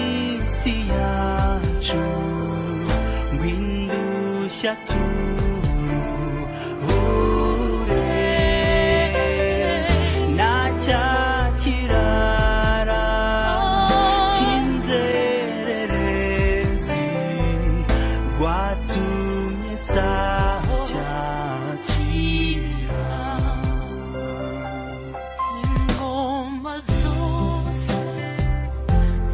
isi yacu ngwindushya turuhure nta kirara cy'inzererezi rwatumye sacyakira. Ingoma zose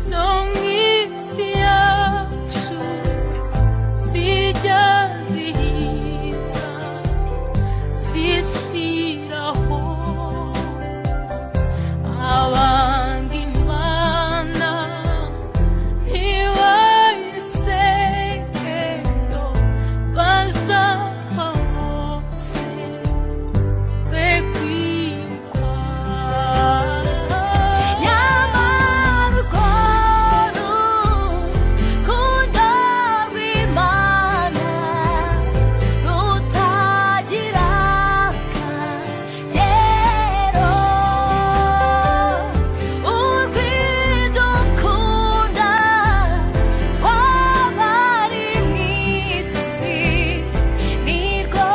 zo mu isi yacu zijya zihita zishiraho, abanga Imana ntibayisenge bazapfa bose be kwibukwa. Nyamara urwo rukundo rw'Imana rutagira akagero, urw'idukunda twabari mu isi nirwo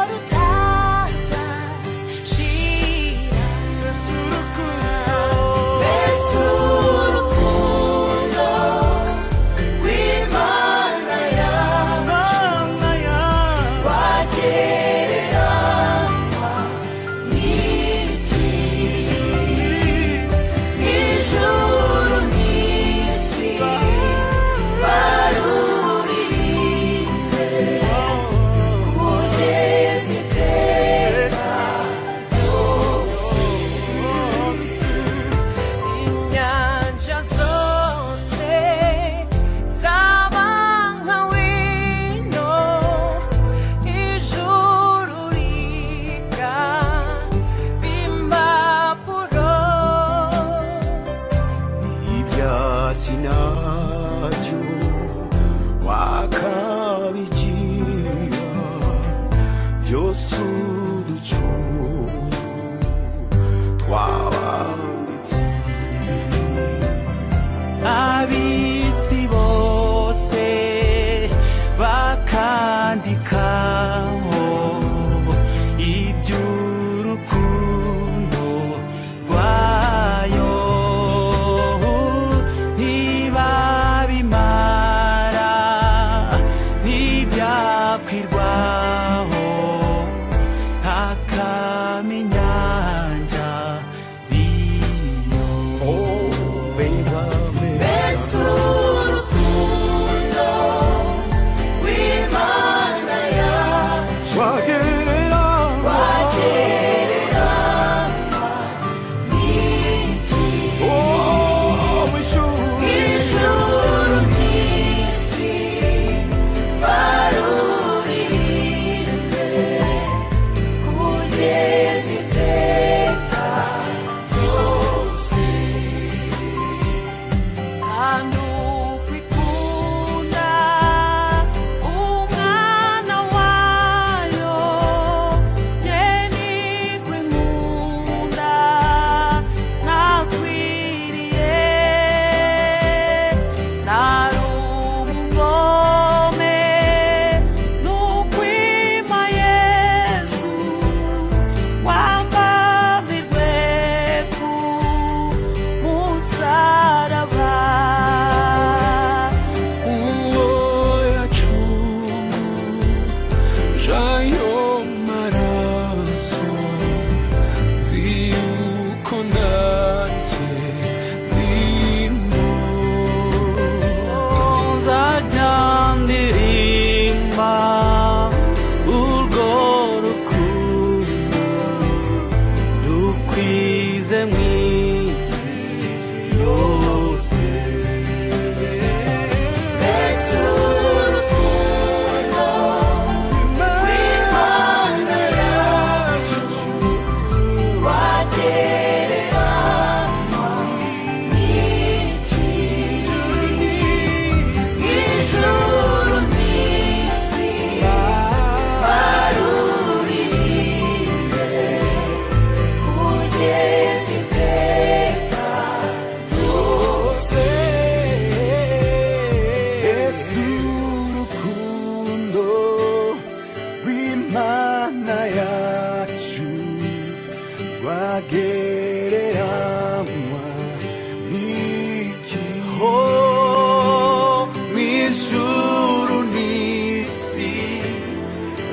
rutazashira. Mbese urukundo rw'Imana yacu rwagereranywa n'iki? Ijuru n'isi baruririmbe kugeza iteka ryose. Inyanja zose zaba nka wino, ijuru riga impapuro. Ibyasi nabyo wakabigira byose uducu twabanditse. Ab'isi bose bakandikaho iby'urukundo rwayo, ntibabimara, ntibyakwirwaho hakama inyanja riyo. Mbese urukundo rw'Imana yacu wagereranywa n'iki? Oh, ijuru. Ijuru n'isi baruririmbe kugeza iteka ryose. Kandi ukwikunda umwana wayo ngenigwe nkunda nakwiriye, nari umugome n'ukwima Yesu wambambirwe ku musaraba.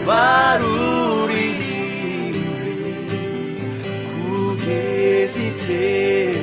Baruririmbe kugeza iteka.